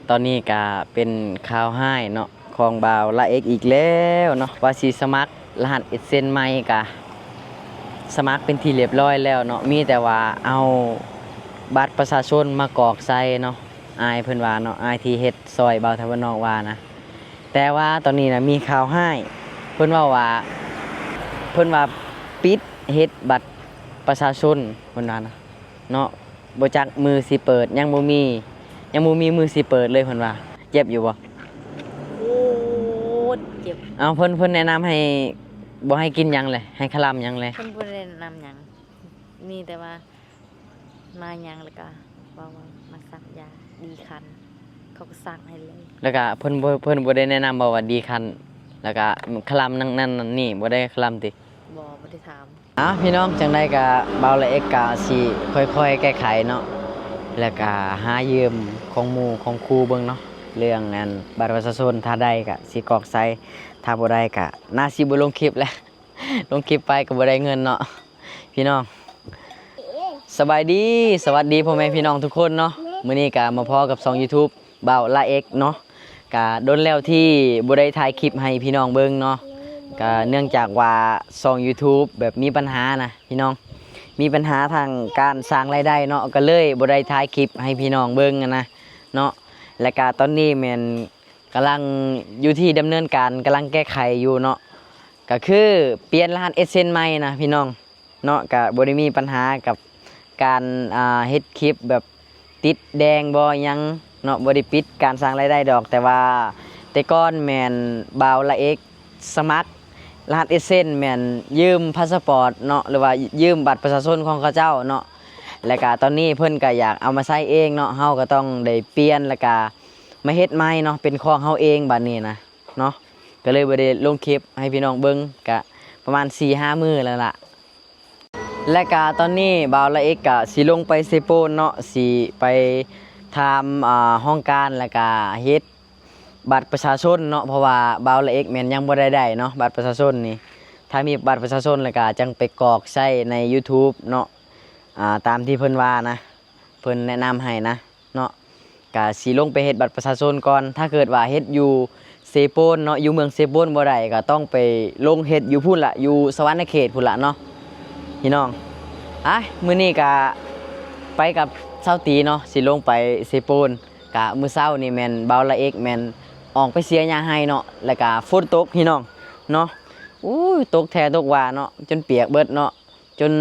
ຕອນນີ້ກະເປັນຂ່າວຮ້າຍເນາະ ຂອງບ່າວລາເອັກອີກແລ້ວເນາະ ວ່າຊິສະໝັກລະຫັດເອັສເຊັນໃໝ່ ກະສະໝັກເປັນທີ່ລຽບຮ້ອຍແລ້ວເນາະ ມີແຕ່ວ່າເອົາບັດປະຊາຊົນມາກອກໃສ່ເນາະ ອ້າຍເພິ່ນວ່າເນາະ ອ້າຍທີ່ເຮັດຊ່ອຍບ່າວໄທບ້ານນອກວ່ານະ. ແຕ່ວ່າຕອນນີ້ນະ ມີຂ່າວຮ້າຍ ເພິ່ນເວົ້າວ່າ ເພິ່ນວ່າປິດເຮັດບັດປະຊາຊົນ ເພິ່ນວ່ານະເນາະ. ບໍ່ຈັກມື້ຊິເປີດ ຍັງບໍ່ມີ ຍັງບໍ່ມີມື້ຊິເປີດເລີຍ ເພິ່ນວ່າ. ເຈັບຢູ່ບໍ່? ໂຄດເຈັບ. ເອົາ ເພິ່ນ ເພິ່ນແນະນຳໃຫ້ ບໍ່ໃຫ້ກິນຫຍັງແຫຼະ ໃຫ້ຄະລຳຫຍັງແຫຼະ? ເພິ່ນບໍ່ໄດ້ແນະນຳຫຍັງ ມີແຕ່ວ່າມາຫຍັງ ແລ້ວກະເວົ້າວ່າມາສັກຢາດີຄັນ ເຂົາກໍສັກໃຫ້ເລີຍ. ແລ້ວກະເພິ່ນບໍ່ ເພິ່ນບໍ່ໄດ້ແນະນຳບໍ່ວ່າດີຄັນ ແລ້ວກະຄະລຳນັ້ນນັ້ນນີ້ ບໍ່ໄດ້ຄະລຳຕິ? ບໍ່ ບໍ່ໄດ້ຖາມ. ອ່າ ພີ່ນ້ອງ ຈັ່ງໃດກະບ່າວລາເອັກກະຊິຄ່ອຍໆແກ້ໄຂເນາະ ແລ້ວກະຫາຢືມຂອງໝູ່ຂອງຄູ່ເບິ່ງເນາະ ເລື່ອງອັນບັດປະຊາຊົນ ຖ້າໄດ້ກະຊິກອກໃສ່ ຖ້າບໍ່ໄດ້ກະໜ້າຊິບໍ່ລົງຄລິບແຫຼະ ລົງຄລິບໄປກະບໍ່ໄດ້ເງິນເນາະ ພີ່ນ້ອງ. ສະບາຍດີ ສະຫວັດດີພໍ່ແມ່ພີ່ນ້ອງທຸກຄົນເນາະ ມື້ນີ້ກະມາພໍ້ກັບຊ່ອງຢູທູບ ບ່າວລາເອັກເນາະ ກະດົນແລ້ວທີ່ບໍ່ໄດ້ຖ່າຍຄລິບໃຫ້ພີ່ນ້ອງເບິ່ງເນາະ ກະເນື່ອງຈາກວ່າຊ່ອງຢູທູບແບບມີບັນຫານະພີ່ນ້ອງ ມີບັນຫາທາງການສ້າງລາຍໄດ້ເນາະ ກະເລີຍບໍ່ໄດ້ຖ່າຍຄລິບໃຫ້ພີ່ນ້ອງເບິ່ງຫັ້ນນະເນາະ. ແລະກະຕອນນີ້ແມ່ນກຳລັງຢູ່ທີ່ດຳເນີນການ ກຳລັງແກ້ໄຂຢູ່ເນາະ ກະຄືປ່ຽນລະຫັດເອັສເຊັນໃໝ່ນະພີ່ນ້ອງ ເນາະ ກະບໍ່ໄດ້ມີບັນຫາກັບການ ອ່າ ເຮັດຄລິບແບບຕິດແດງບໍ່ຫຍັງເນາະ ບໍ່ໄດ້ປິດການສ້າງລາຍໄດ້ດອກ ແຕ່ວ່າແຕ່ກ່ອນແມ່ນບ່າວລາເອັກສະໝັກລະຫັດເອັສເຊັນ ແມ່ນຢືມພາສະປອດເນາະ ຫຼືວ່າຢືມບັດປະຊາຊົນຂອງເຂົາເຈົ້າເນາະ ແລ້ວກະຕອນນີ້ເພິ່ນກະຢາກເອົາມາໃຊ້ເອງເນາະ ເຮົາກະຕ້ອງໄດ້ປ່ຽນ ແລ້ວກະມາເຮັດໃໝ່ເນາະ ເປັນຂອງເຮົາເອງບາດນີ້ນະເນາະ ກະເລີຍບໍ່ໄດ້ລົງຄລິບໃຫ້ພີ່ນ້ອງເບິ່ງ ກະປະມານສີ່ຫ້າມື້ແລ້ວລະ. ແລະກະຕອນນີ້ບ່າວລາເອັກກະຊິລົງໄປເຊໂປນເນາະ ຊິໄປຖາມ ອ່າ ຫ້ອງການ ແລະກະເຮັດບັດປະຊາຊົນເນາະ ເພາະວ່າບ່າວລາເອັກແມ່ນຍັງບໍ່ໄດ້ໄດ້ເນາະ ບັດປະຊາຊົນນີ້ ຖ້າມີບັດປະຊາຊົນແລ້ວກະຈັ່ງໄປກອກໃຊ້ໃນຢູທູບເນາະ ອ່າ ຕາມທີ່ເພິ່ນວ່ານະ ເພິ່ນແນະນຳໃຫ້ນະ ເນາະ ກະຊິລົງໄປເຮັດບັດປະຊາຊົນກ່ອນ ຖ້າເກີດວ່າເຮັດຢູ່ເຊໂປນເນາະ ຢູ່ເມືອງເຊໂປນບໍ່ໄດ້ ກະຕ້ອງໄປລົງເຮັດຢູ່ພຸ້ນລະ ຢູ່ສະຫວັນນະເຂດພຸ້ນລະເນາະ ພີ່ນ້ອງ. ອາ ມື້ນີ້ກະໄປກັບຊາວຕີເນາະ ຊິລົງໄປເຊໂປນ ກະມື້ເຊົ້ານີ້ແມ່ນບ່າວລາເອັກແມ່ນອອກໄປເສຍຫຍ້າໄຮ່ເນາະ ແລ້ວກະຝົນຕົກພີ່ນ້ອງເນາະ ໂອ້ຍ ຕົກແທ້ຕົກວ່າເນາະ ຈົນປຽກເບິດເນາະ ຈົນ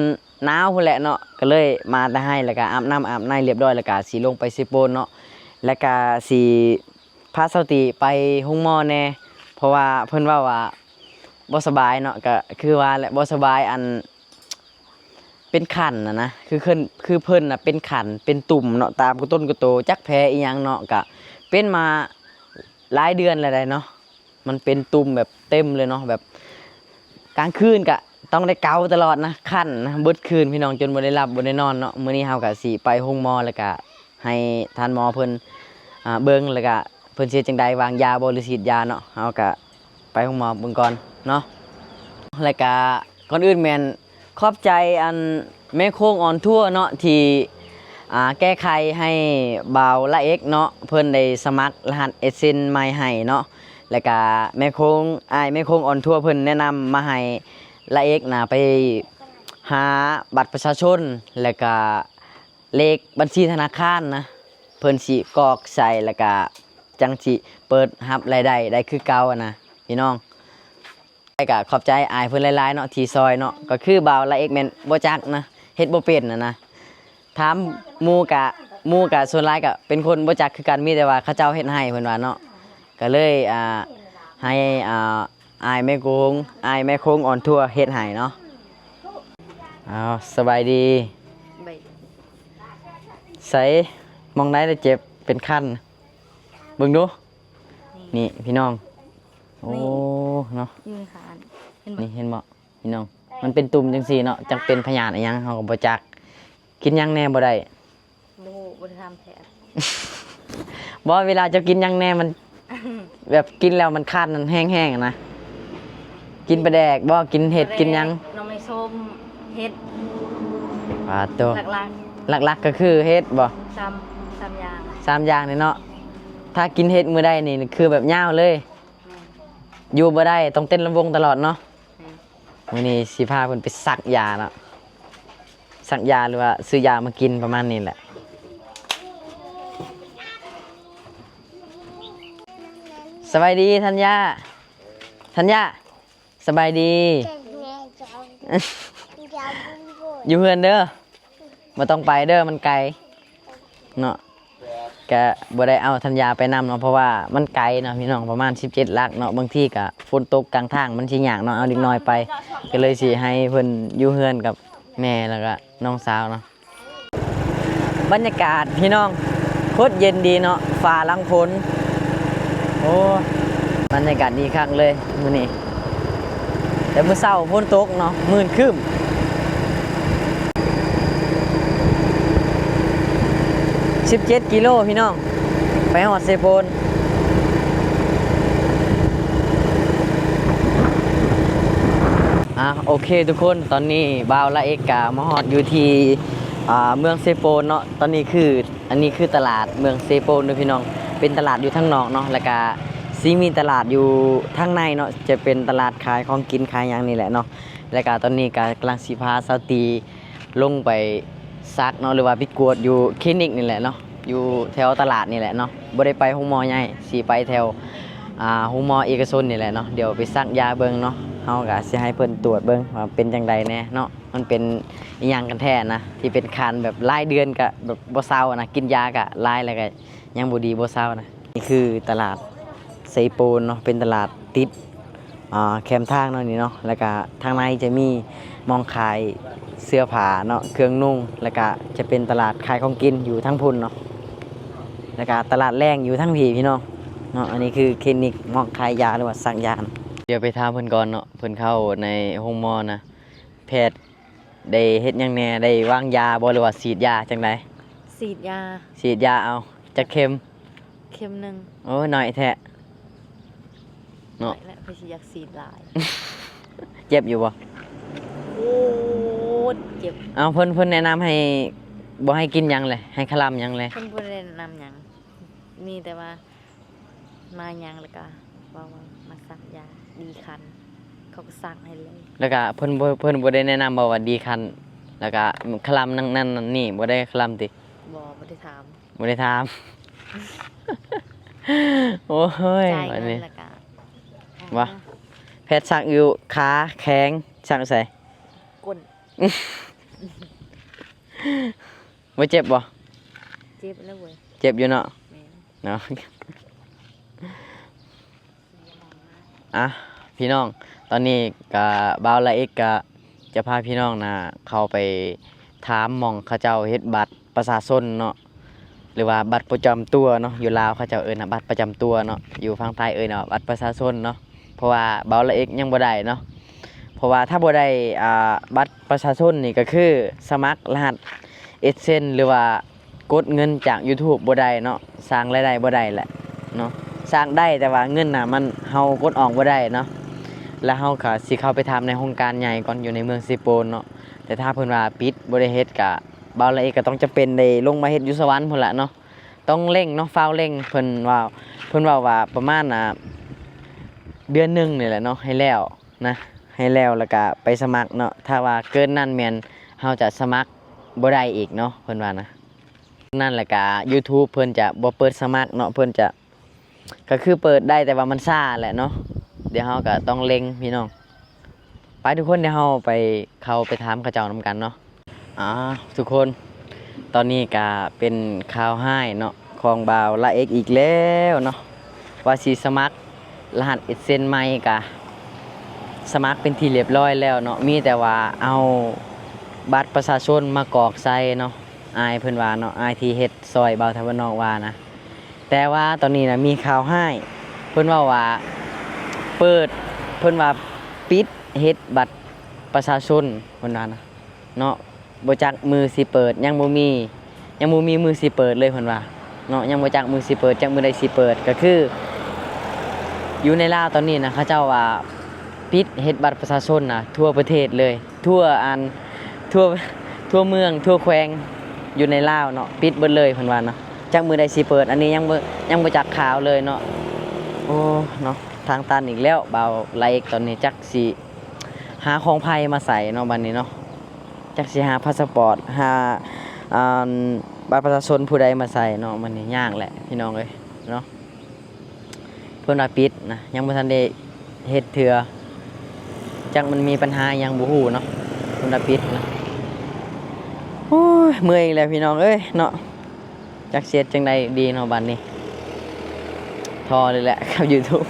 ໜາວພຸ້ນແຫຼະເນາະ ກະເລີຍມາແຕ່ໄຮ່ ແລ້ວກະອາບນ້ຳອາບໃນລຽບຮ້ອຍ ແລ້ວກະຊິລົງໄປເຊໂປນເນາະ ແລ້ວກະຊິພາຊາວຕີໄປໂຮງໝໍແດ່ ເພາະວ່າເພິ່ນເວົ້າວ່າບໍ່ສະບາຍເນາະ ກະຄືວ່າແຫຼະ ບໍ່ສະບາຍ ອັນ ເປັນຄັນນະນະ ຄືເພິ່ນ ຄືເພິ່ນນະເປັນຄັນ ເປັນຕຸ່ມເນາະ ຕາມກະຕົ້ນກະໂຕ ຈັກແຜອີ່ຫຍັງເນາະ ກະເປັນມາຫຼາຍເດືອນແລ້ວໃດເນາະ. ມັນເປັນຕຸ່ມແບບເຕັມເລີຍເນາະ ແບບກາງຄືນກະຕ້ອງໄດ້ເກົາຕະຫຼອດນະ ຄັນນະເບິດຄືນພີ່ນ້ອງ ຈົນບໍ່ໄດ້ຫຼັບບໍ່ໄດ້ນອນເນາະ. ມື້ນີ້ເຮົາກະຊິໄປໂຮງໝໍ ແລ້ວກະໃຫ້ທ່ານໝໍເພິ່ນ ອ່າ ເບິ່ງ ແລ້ວກະເພິ່ນຊິເຮັດຈັ່ງໃດ ວາງຢາບໍ່ ຫຼື ສີດຢາເນາະ. ເຮົາກະໄປໂຮງໝໍເບິ່ງກ່ອນເນາະ ແລ້ວກະ ກ່ອນອື່ນແມ່ນຂອບໃຈອັນແມ່ໂຄງອອນທົວເນາະ ທີ່ ອ່າ ແກ້ໄຂໃຫ້ບ່າວລາເອັກເນາະ ເພິ່ນໄດ້ສະໝັກລະຫັດເອັສເຊັນໃໝ່ໃຫ້ເນາະ ແລ້ວກະແມ່ໂຄງ ອ້າຍແມ່ໂຄງອອນທົວເພິ່ນແນະນຳມາໃຫ້ລາເອັກນະ ໄປຫາບັດປະຊາຊົນ ແລ້ວກະ ເລກບັນຊີທະນາຄານນະ ເພິ່ນຊິກອກໃສ່ ແລ້ວກະຈັ່ງຊິເປີດຮັບລາຍໄດ້ ໄດ້ຄືເກົ່າຫັ້ນນະພີ່ນ້ອງ. ແລ້ວກະຂອບໃຈອ້າຍເພິ່ນຫຼາຍໆເນາະ ທີ່ຊ່ອຍເນາະ. ກະຄືບ່າວລາເອັກແມ່ນບໍ່ຈັກນະ ເຮັດບໍ່ເປັນຫັ້ນນະ. ຖາມໝູ່ກະ ໝູ່ກະສ່ວນຫຼາຍກະເປັນຄົນບໍ່ຈັກຄືກັນ ມີແຕ່ວ່າເຂົາເຈົ້າເຮັດໃຫ້ເພິ່ນວ່າເນາະ. ກະເລີຍ ອ່າ ໃຫ້ ອ່າ ອ້າຍແມ່ໂຄງ ອ້າຍແມ່ໂຄງອອນທົວເຮັດໃຫ້ເນາະ. ອ້າວ ສະບາຍດີ. ສະບາຍດີ. ໃສ ໝ່ອງໃດລະເຈັບເປັນຄັນ? ເບິ່ງດູ. ນີ້ ນີ້ພີ່ນ້ອງ. ໂອ້ ນີ້ເນາະ ຢູ່ໃນຂາ ເຫັນບໍ່? ນີ້ເຫັນບໍ່ພີ່ນ້ອງ? ມັນເປັນຕຸ່ມຈັ່ງຊີ້ເນາະ ຈັກເປັນພະຍາດອີ່ຫຍັງເຮົາກໍບໍ່ຈັກ. ກິນຫຍັງແດ່ບໍ່ໄດ້? ບໍ່ຮູ້ ບໍ່ໄດ້ຖາມແພດ. ບໍ່ ເວລາເຈົ້າກິນຫຍັງແດ່ ມັນ ແບບກິນແລ້ວມັນຄັນ ມັນແຮງໆນະ. ກິນປາແດກບໍ່? ກິນເຫັດ ປາແດກ ກິນຫຍັງ? ໜໍ່ໄມ້ສົ້ມ ເຫັດ. ປາດໂທ້ ຫຼັກໆ ຫຼັກໆກໍຄືເຫັດບໍ່? ສາມ ສາມຢ່າງ ສາມຢ່າງນີ້ເນາະ. ຖ້າກິນເຫັດມື້ໃດນີ້ຄືແບບຍາວເລີຍ ແມ່ນ ຢູ່ບໍ່ໄດ້ ຕ້ອງເຕັ້ນລຳວົງຕະຫຼອດເນາະ. ແມ່ນ ມື້ນີ້ຊິພາເພິ່ນໄປສັກຢາເນາະ ສັກຢາ ຫຼືວ່າຊື້ຢາມາກິນປະມານນີ້ແຫຼະ. ສະບາຍດີທັນຍາ ທັນຍາ ສະບາຍດີ ຢູ່ເຮືອນເດີ ບໍ່ຕ້ອງໄປເດີ ມັນໄກເນາະ. ກະບໍ່ໄດ້ເອົາທັນຍາໄປນຳເນາະ ເພາະວ່າມັນໄກເນາະພີ່ນ້ອງ ປະມານສິບເຈັດຫຼັກເນາະ ບາງທີກະຝົນຕົກກາງທາງມັນຊິຍາກເນາະ ເອົາເດັກນ້ອຍໄປ ກະເລີຍຊິໃຫ້ເພິ່ນຢູ່ເຮືອນກັບແມ່ ແລ້ວກະນ້ອງສາວເນາະ. ບັນຍາກາດພີ່ນ້ອງ ໂຄດເຢັນດີເນາະ ຟ້າຫຼັງຝົນ ໂອ້ ບັນຍາກາດດີຄັກເລີຍມື້ນີ້ ແຕ່ມື້ເຊົ້າຝົນຕົກເນາະ ໝື່ນຄຶ້ມ. ສິບເຈັດກິໂລພີ່ນ້ອງ ໄປຮອດເຊໂປນ. ອ່າ ໂອເຄທຸກຄົນ ຕອນນີ້ບ່າວລາເອັກກະມາຮອດຢູ່ທີ່ ອ່າ ເມືອງເຊໂປນເນາະ. ຕອນນີ້ຄື ອັນນີ້ຄືຕະຫຼາດເມືອງເຊໂປນເດີພີ່ນ້ອງ ເປັນຕະຫຼາດຢູ່ທາງນອກເນາະ ແລ້ວກະຊິມີຕະຫຼາດຢູ່ທາງໃນເນາະ ຈະເປັນຕະຫຼາດຂາຍຂອງກິນຂາຍຫຍັງນີ້ແຫຼະເນາະ. ແລ້ວກະຕອນນີ້ກະກຳລັງຊິພາສາວຕີລົງໄປສັກເນາະ ຫຼືວ່າໄປກວດຢູ່ຄລີນິກນີ້ແຫຼະເນາະ ຢູ່ແຖວຕະຫຼາດນີ້ແຫຼະເນາະ ບໍ່ໄດ້ໄປໂຮງໝໍໃຫຍ່ ຊິໄປແຖວ ອ່າ ໂຮງໝໍເອກະຊົນນີ້ແຫຼະເນາະ. ດຽວໄປສັກຢາເບິ່ງເນາະ ເຮົາກະຊິໃຫ້ເພິ່ນກວດເບິ່ງວ່າເປັນຈັ່ງໃດແດ່ເນາະ ມັນເປັນອີ່ຫຍັງກັນແທ້ນະ ທີ່ເປັນຄັນແບບຫຼາຍເດືອນກະແບບບໍ່ເຊົານະ ກິນຢາກະຫຼາຍແລ້ວກະຍັງບໍ່ດີ ບໍ່ເຊົານະ. ນີ້ຄືຕະຫຼາດເຊໂປນເນາະ ເປັນຕະຫຼາດຕິດ ອ່າ ແຄມທາງເນາະນີ້ເນາະ ແລ້ວກະທາງໃນຈະມີໝ່ອງຂາຍເສື້ອຜ້າເນາະ ເຄື່ອງນຸ່ງ ແລ້ວກະຈະເປັນຕະຫຼາດຂາຍຂອງກິນຢູ່ທາງພຸ້ນເນາະ ແລ້ວກະຕະຫຼາດແລງຢູ່ທາງພີ້ພີ່ນ້ອງເນາະ. ອັນນີ້ຄືຄລີນິກໝ່ອງຂາຍຢາ ຫຼືວ່າສັກຢາ. ດຽວໄປຖາມເພິ່ນກ່ອນເນາະ ເພິ່ນເຂົ້າໃນໂຮງໝໍນະ ແພດໄດ້ເຮັດຫຍັງແດ່ ໄດ້ວາງຢາບໍ່ ຫຼືວ່າສີດຢາຈັ່ງໃດ? ສີດຢາ ສີດຢາ. ເອົາ ຈັກເຂັມ? ເຂັມໜຶ່ງ. ໂອ້ຍ ໜ້ອຍແທ້ເນາະ ແລະ ໃຜຊິຢາກສີດຫຼາຍ. ເຈັບຢູ່ບໍ່? ໂອ້ ເຈັບ. ເອົາ ເພິ່ນ ເພິ່ນແນະນຳໃຫ້ ບໍ່ໃຫ້ກິນຫຍັງແຫຼະ ໃຫ້ຄະລຳຫຍັງແຫຼະ? ເພິ່ນບໍ່ໄດ້ແນະນຳຫຍັງ ມີແຕ່ວ່າ ມາຫຍັງ ແລ້ວກະເວົ້າວ່າມາສັກຢາດີຄັນ ເຂົາກະສັກໃຫ້ເລີຍ. ແລ້ວກະເພິ່ນບໍ່ ເພິ່ນບໍ່ໄດ້ແນະນຳບໍ່ວ່າດີຄັນ ແລ້ວກະຄະລຳນັ້ນນັ້ນນີ້ ບໍ່ໄດ້ຄະລຳຕິ? ບໍ່ ບໍ່ໄດ້ຖາມ ບໍ່ໄດ້ຖາມ. ໂອ້ຍ ຈ່າຍເງິນ ບັດນີ້ ແລ້ວກະ ວ່າ ແພດສັກຢູ່ຂາແຂງ ສັກໃສ? ກົ້ນ. ບໍ່ເຈັບບໍ່? ເຈັບແລ້ວເວີຍ. ເຈັບຢູ່ເນາະ? ແມ່ນ. ເນາະ ອ່ະ ພີ່ນ້ອງ ຕອນນີ້ກະບ່າວລາເອັກກະຈະພາພີ່ນ້ອງນະ ເຂົ້າໄປຖາມໝ່ອງເຂົາເຈົ້າເຮັດບັດປະຊາຊົນເນາະ ຫຼືວ່າບັດປະຈຳຕົວເນາະ ຢູ່ລາວເຂົາເຈົ້າເອີ້ນວ່າບັດປະຈຳຕົວເນາະ ຢູ່ຝັ່ງໄທເອີ້ນວ່າບັດປະຊາຊົນເນາະ. ເພາະວ່າບ່າວລາເອັກຍັງບໍ່ໄດ້ເນາະ ເພາະວ່າຖ້າບໍ່ໄດ້ ອ່າ ບັດປະຊາຊົນນີ້ກະຄືສະໝັກລະຫັດ AdSense ຫຼືວ່າກົດເງິນຈາກ YouTube ບໍ່ໄດ້ເນາະ ສ້າງລາຍໄດ້ບໍ່ໄດ້ແຫຼະເນາະ. ສ້າງໄດ້ແຕ່ວ່າເງິນນະມັນ ເຮົາກົດອອກບໍ່ໄດ້ເນາະ. ແລ້ວເຮົາກະຊິເຂົ້າໄປຖາມໃນໂຮງການໃຫຍ່ກ່ອນ ຢູ່ໃນເມືອງເຊໂປນເນາະ ແຕ່ຖ້າເພິ່ນວ່າປິດບໍ່ໄດ້ເຮັດກະ ບ່າວລາເອັກກະຕ້ອງຈຳເປັນໄດ້ລົງມາເຮັດຢູ່ສະຫວັນພຸ້ນລະເນາະ. ຕ້ອງເລັ່ງເນາະ ຟ້າວເລັ່ງ ເພິ່ນວ່າ ເພິ່ນເວົ້າວ່າປະມານ ອ່າ ເດືອນໜຶ່ງນີ້ແຫຼະເນາະ ໃຫ້ແລ້ວນະ ໃຫ້ແລ້ວ ແລ້ວກະໄປສະໝັກເນາະ. ຖ້າວ່າເກີນນັ້ນແມ່ນເຮົາຈະສະໝັກບໍ່ໄດ້ອີກເນາະ ເພິ່ນວ່ານະ. ນັ້ນແຫຼະກະ YouTube ເພິ່ນຈະບໍ່ເປີດສະໝັກເນາະ ເພິ່ນຈະ ກະຄືເປີດໄດ້ ແຕ່ວ່າມັນຊ້າແຫຼະເນາະ. ດຽວເຮົາກະຕ້ອງເລັ່ງພີ່ນ້ອງ. ໄປທຸກຄົນ ດຽວເຮົາໄປ ເຂົ້າໄປຖາມເຂົາເຈົ້ານຳກັນເນາະ. ອ່າ ທຸກຄົນ ຕອນນີ້ກະເປັນຂ່າວຮ້າຍເນາະ ຂອງບ່າວລາເອັກອີກແລ້ວເນາະ ວ່າຊິສະໝັກລະຫັດ AdSense ໃໝ່ ກະສະໝັກເປັນທີ່ລຽບຮ້ອຍແລ້ວເນາະ ມີແຕ່ວ່າເອົາບັດປະຊາຊົນມາກອກໃສ່ເນາະ ອ້າຍເພິ່ນວ່າເນາະ ອ້າຍທີ່ເຮັດຊ່ອຍບ່າວໄທບ້ານນອກວ່ານະ. ແຕ່ວ່າຕອນນີ້ນະ ມີຂ່າວຮ້າຍ ເພິ່ນເວົ້າວ່າເປີດ ເພິ່ນວ່າປິດເຮັດບັດປະຊາຊົນ ເພິ່ນວ່ານະເນາະ. ບໍ່ຈັກມື້ຊິເປີດ ຍັງບໍ່ມີ ຍັງບໍ່ມີມື້ຊິເປີດເລີຍ ເພິ່ນວ່າເນາະ ຍັງບໍ່ຈັກມື້ຊິເປີດ ຈັກມື້ໃດຊິເປີດ. ກະຄືຢູ່ໃນລາວຕອນນີ້ນະ ເຂົາເຈົ້າວ່າປິດເຮັດບັດປະຊາຊົນນະ ທົ່ວປະເທດເລີຍ ທົ່ວອັນ ທົ່ວ ທົ່ວເມືອງ ທົ່ວແຂວງ ຢູ່ໃນລາວເນາະ ປິດເບິດເລີຍ ເພິ່ນວ່າເນາະ. ຈັກມື້ໃດຊິເປີດ ອັນນີ້ຍັງບໍ່ ຍັງບໍ່ຈັກຂ່າວເລີຍເນາະ. ໂອ້ ເນາະ ທາງຕັນອີກແລ້ວ ບ່າວລາເອັກ ຕອນນີ້ຈັກຊິຫາຂອງໃຜມາໃສ່ເນາະ ບັດນີ້ເນາະ. ຈັກຊິຫາພາສະປອດ ຫາ ອັນ ບັດປະຊາຊົນຜູ້ໃດມາໃສ່ເນາະ ບັດນີ້ຍາກແຫຼະພີ່ນ້ອງເອີຍເນາະ. ເພິ່ນວ່າປິດນະ ຍັງບໍ່ທັນໄດ້ເຮັດເທື່ອ ຈັກມັນມີບັນຫາຫຍັງບໍ່ຮູ້ເນາະ ເພິ່ນວ່າປິດນະ. ໂອ້ຍ ເມື່ອຍອີກແລ້ວພີ່ນ້ອງເອີຍເນາະ. ຈັກຊິເຮັດຈັ່ງໃດດີເນາະບັດນີ້ ທໍ້ເລີຍແຫຼະກັບ YouTube.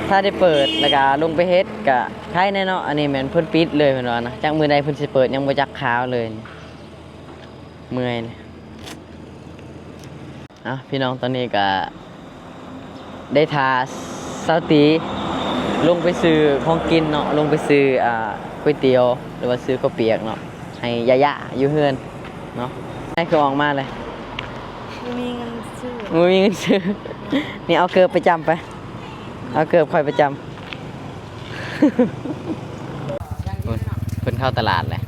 ຖ້າໄດ້ເປີດແລ້ວກະລົງໄປເຮັດກະໄຄແດ່ເນາະ. ອັນນີ້ແມ່ນເພິ່ນປິດເລີຍເພິ່ນວ່ານະ ຈັກມື້ໃດເພິ່ນຊິເປີດ ຍັງບໍ່ຈັກຂ່າວເລີຍ. ເມື່ອຍເລີຍ. ເອົາ ພີ່ນ້ອງ ຕອນນີ້ກະໄດ້ຖ້າສາວຕີລົງໄປຊື້ຂອງກິນເນາະ ລົງໄປຊື້ ອ່າ ກ໋ວຍຕຽວ ຫຼືວ່າຊື້ເຂົ້າປຽກເນາະ ໃຫ້ຢາໆຢູ່ເຮືອນເນາະ. ໃຫ້ຄືອອກມາເລີຍ ບໍ່ມີເງິນຊື້ ບໍ່ມີເງິນຊື້. ນີ້ ເອົາເກີບໄປຈ້ຳໄປ ເອົາເກີບຂ້ອຍໄປຈ້ຳ. ເພິ່ນ ເພິ່ນເຂົ້າຕະຫຼາດແຫຼະ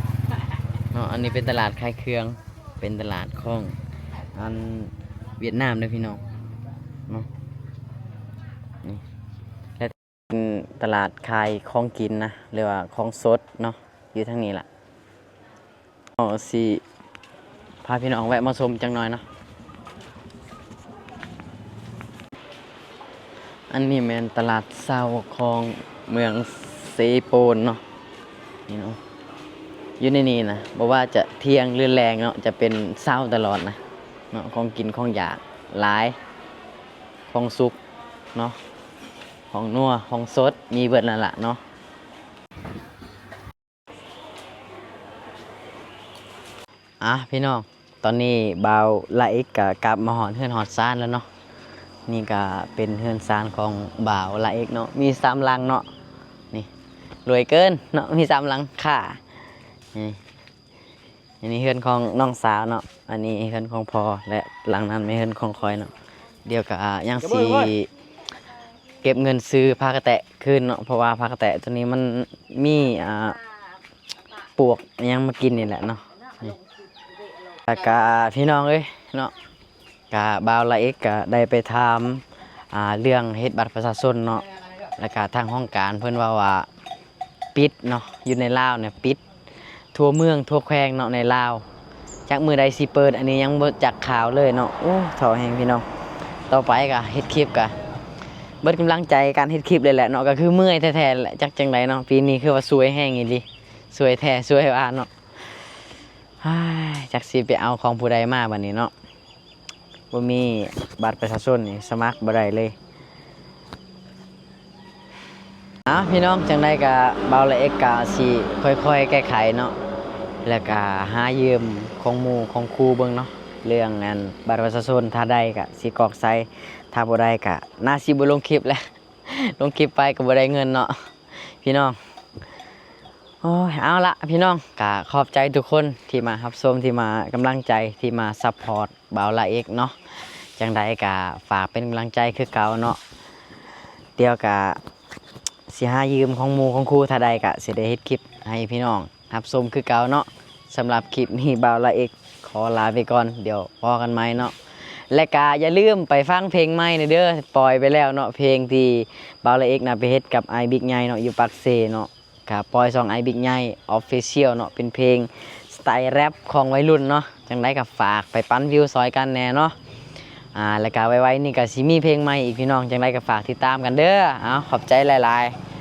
ເນາະ. ອັນນີ້ເປັນຕະຫຼາດຂາຍເຄື່ອງ ເປັນຕະຫຼາດຂອງອັນຫວຽດນາມເດີພີ່ນ້ອງເນາະ. ນີ້ ແລະ ເປັນຕະຫຼາດຂາຍຂອງກິນນະ ຫຼືວ່າຂອງສົດເນາະ ຢູ່ທາງນີ້ລະ. ເຮົາຊິພາພີ່ນ້ອງແວະມາຊົມຈັກໜ່ອຍເນາະ. ອັນນີ້ແມ່ນຕະຫຼາດເຊົ້າຂອງເມືອງເຊໂປນເນາະ. ນີ້ເນາະ ຢູ່ໃນນີ້ນະ ບໍ່ວ່າຈະທ່ຽງ ຫຼື ແລງເນາະ ຈະເປັນເຊົ້າຕະຫຼອດນະເນາະ. ຂອງກິນຂອງຢາກຫຼາຍ ຂອງສຸກເນາະ ຂອງນົວ ຂອງສົດ ມີເບິດນັ້ນລະເນາະ. ອ່ະ ພີ່ນ້ອງ ຕອນນີ້ບ່າວລາເອັກກະກັບມາຮອດເຮືອນຮອດຊານແລ້ວເນາະ. ນີ້ກະເປັນເຮືອນຊານຂອງບ່າວລາເອັກເນາະ ມີສາມຫຼັງເນາະ. ນີ້ ລວຍເກີນເນາະ ມີສາມຫຼັງຄາ. ນີ້ ອັນນີ້ເຮືອນຂອງນ້ອງສາວເນາະ ອັນນີ້ເຮືອນຂອງພໍ່ ແລະ ຫຼັງນັ້ນແມ່ນເຮືອນຂອງຂ້ອຍເນາະ. ດຽວກະຍັງຊິເກັບເງິນຊື້ຜ້າກະແຕະຄືນເນາະ ເພາະວ່າຜ້າກະແຕະໂຕນີ້ມັນມີ ອ່າ ປວກອີ່ຫຍັງມາກິນນີ້ແຫຼະເນາະ. ນີ້ ແລ້ວກະພີ່ນ້ອງເອີຍເນາະ ກະບ່າວລາເອັກກະໄດ້ໄປຖາມ ອ່າ ເລື່ອງເຮັດບັດປະຊາຊົນເນາະ ແລ້ວກະທາງຫ້ອງການເພິ່ນເວົ້າວ່າປິດເນາະ ຢູ່ໃນລາວນີ້ປິດ ທົ່ວເມືອງທົ່ວແຂວງເນາະໃນລາວ. ຈັກມື້ໃດຊິເປີດ ອັນນີ້ຍັງບໍ່ຈັກຂ່າວເລີຍເນາະ. ໂອ້ ທໍ້ແຮງພີ່ນ້ອງ. ຕໍ່ໄປກະເຮັດຄລິບກະເບິດກຳລັງໃຈການເຮັດຄລິບເລີຍແຫຼະເນາະ ກະຄືເມື່ອຍແທ້ໆແຫຼະ. ຈັກຈັ່ງໃດເນາະ ປີນີ້ຄືວ່າສວຍແຮງອີ່ຫຼີ ສວຍແທ້ສວຍວ່າເນາະ. ຮາຍ ຈັກຊິໄປເອົາຂອງຜູ້ໃດມາບັດນີ້ເນາະ. ບໍ່ມີບັດປະຊາຊົນນີ້ສະໝັກບໍ່ໄດ້ເລີຍ. ເອົາ ພີ່ນ້ອງ ຈັ່ງໃດກະບ່າວລາເອັກກະຊິຄ່ອຍໆແກ້ໄຂເນາະ ແລ້ວກະຫາຢືມຂອງໝູ່ຂອງຄູ່ເບິ່ງເນາະ ເລື່ອງອັນບັດປະຊາຊົນ. ຖ້າໄດ້ກະຊິກອກໃສ່ ຖ້າບໍ່ໄດ້ກະໜ້າຊິບໍ່ລົງຄລິບແຫຼະ ລົງຄລິບໄປກະບໍ່ໄດ້ເງິນເນາະ ພີ່ນ້ອງ. ໂອ້ຍ ເອົາລະ ພີ່ນ້ອງ ກະຂອບໃຈທຸກຄົນທີ່ມາຮັບຊົມ ທີ່ມາກຳລັງໃຈ ທີ່ມາຊັບພອດບ່າວລາເອັກເນາະ. ຈັ່ງໃດກະຝາກເປັນກຳລັງໃຈຄືເກົ່າເນາະ. ດຽວກະຊິຫາຢືມຂອງໝູ່ຂອງຄູ່ ຖ້າໄດ້ກະຊິໄດ້ເຮັດຄລິບໃຫ້ພີ່ນ້ອງຮັບຊົມຄືເກົ່າເນາະ. ສຳລັບຄລິບນີ້ບ່າວລາເອັກຂໍລາໄປກ່ອນ ດຽວພໍ້ກັນໃໝ່ເນາະ. ແລະກະຢ່າລືມໄປຟັງເພງໃໝ່ແດ່ເດີ ປ່ອຍໄປແລ້ວເນາະ ເພງທີ່ບ່າວລາເອັກນະໄປເຮັດກັບອ້າຍບິກໃຫຍ່ເນາະ ຢູ່ປາກເຊເນາະ. ກະປ່ອຍຊ່ອງອ້າຍບິກໃຫຍ່ Official ເນາະ ເປັນເພງສະໄຕແຣັບຂອງໄວລຸ້ນເນາະ. ຈັ່ງໃດກະຝາກໄປປັ່ນວິວຊ່ອຍກັນແດ່ເນາະ. ອ່າ ແລ້ວກະໄວໆນີ້ກະຊິມີເພງໃໝ່ອີກ ພີ່ນ້ອງ ຈັ່ງໃດກະຝາກຕິດຕາມກັນເດີ. ເອົາ ຂອບໃຈຫຼາຍໆ.